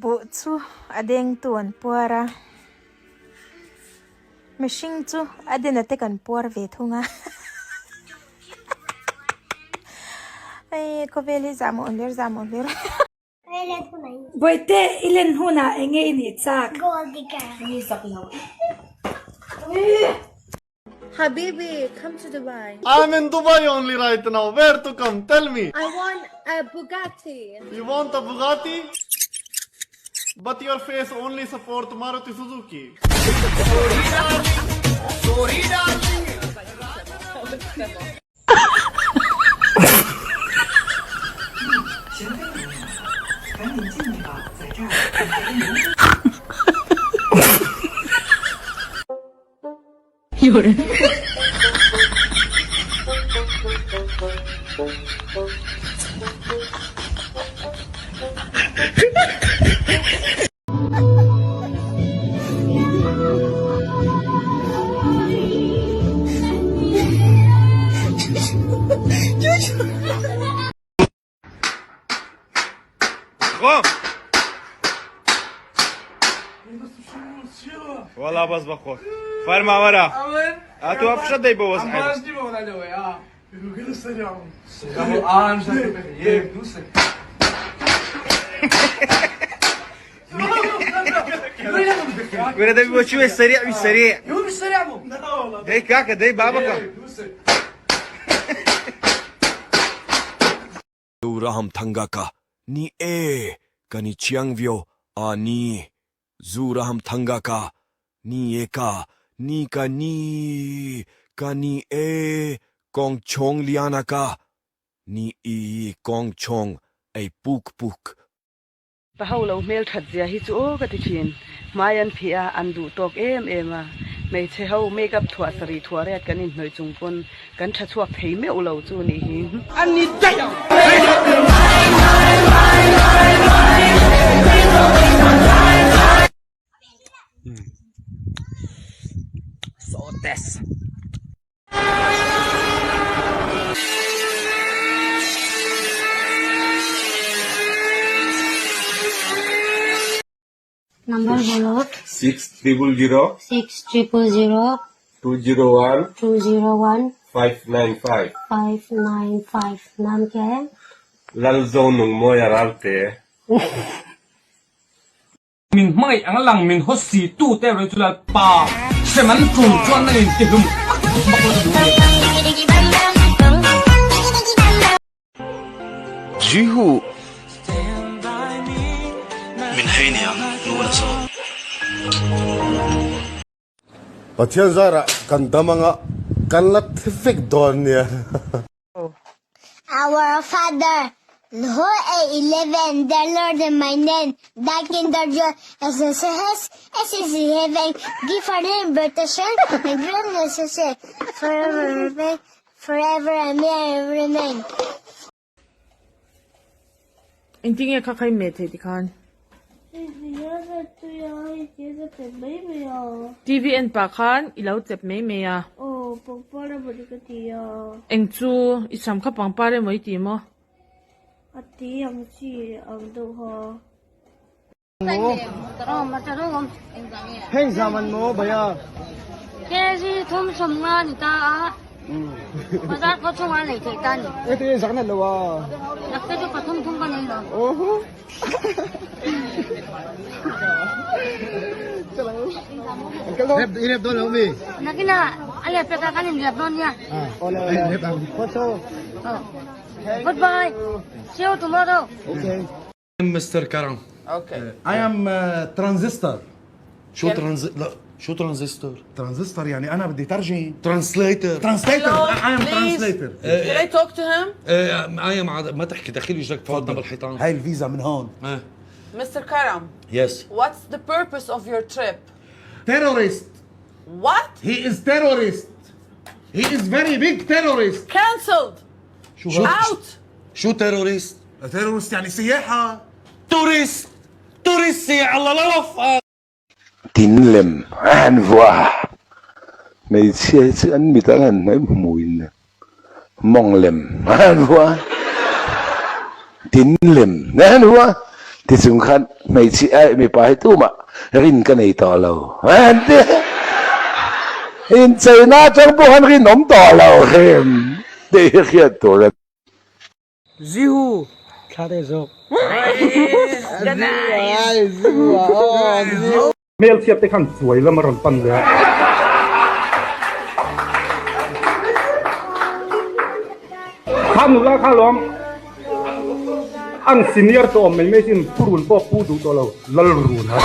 Buh chu a dengtu an puar a, mihring chu a den a te kan puar ve thung a. Hei khawvel hi zahmawh hlir zahmawh hlir. Bawihte i len hunah eng nge i nih chak? Habibi, come to Dubai. I'm in Dubai only right now. Where to come? Tell me. I want a Bugatti. You want a Bugatti? But your face only support Maruti Suzuki. وەڵا بەس بەخۆ فەرماوەرە ئەتۆ فشە دەی بۆ وەز وێرە دەبی بۆ چی سەریع وی سەریع دەی کاکە دەی بابەکە Zoramthanga ka ni e ka ni chiang vio a ni Zoramthanga ka ni e ka ni ka ni ka ni e Kawng chhawng liana ka ni i kawng chhawng ei puk puk. Pa ho lo hmel that zia hi chu aw ka ti thin. Hmai an phih a, an duh tawk em em a. Hmeichhe ho make up thuah sarih thuah riat kan inhnawih chung pawn kan tha chhuak thei meuh lo chu nih hi. An ni daih ang. Number bolo six triple zero six triple zero two zero one two zero one five nine five five nine five नाम क्या है Lalzonungmawia Ralte. Min hmangaih ang lang min haw si tu te ro chu Lalpa hrem an tul chuan nang in ti hlum hmak hmak la ka duh ni. Jihu min hei niang nu na zo. Pathian zarah kan dam anga kan la thi vek dawn nia. Our Father, who a 11, the Lord in my name, that in the joy, as is his, as is in heaven, give our invitation, and grant us forever, forever, amen, remain. Engtinge kha kha i meh thei tikhan? TV en pah khan i lo chep mai mai a. Eng chu i sam kha pangpar emaw i ti maw? Heng zaman maw bhaiya? KG thum sawm nga ni ta a, bazar khaw chhungah lei theih ta ni. Ete zak na lo a. Nakte chu pathum thum ka nei lo. Oho. Rep i rep dawn lo mi? Nakina a leh pek ah kan in rep dawn nia. Ole rep ang. Goodbye. See you tomorrow. Okay. Mister Karam Okay I am transistor شو trans لا شو ترانزستور؟ ترانزستور يعني انا بدي ترجم translator translator I am translator Can I talk to him? I am ما تحكي دخيل وجهك تفوتنا بالحيطان هاي الفيزا من هون Mister Karam Yes What's the purpose of your trip? Terrorist What? He is terrorist He is very big terrorist Cancelled شو Out شو terrorist؟ Terrorist يعني سياحة Tourist tourist يا الله لا وفقك Tin lem a han vuah a, hmeichhia hi chu an mit ang han hnaih hmuin mawng lem a han vuah a, tin lem a han vuah a. Tichung khan hmeichhia ai mipa hi tumah rin ka nei tawh lo an ti. Incheina atang pawh khan rinawm tawh lo hrim tih hi hriat tur a ni. Zihu thla te zawk. Hmelchhiat te khan chuai lam a rawn pan leh a. Kha nula kha lawm an senior tawh awm mai mai sin purun pawh pu duh tawh lo Lalrun a.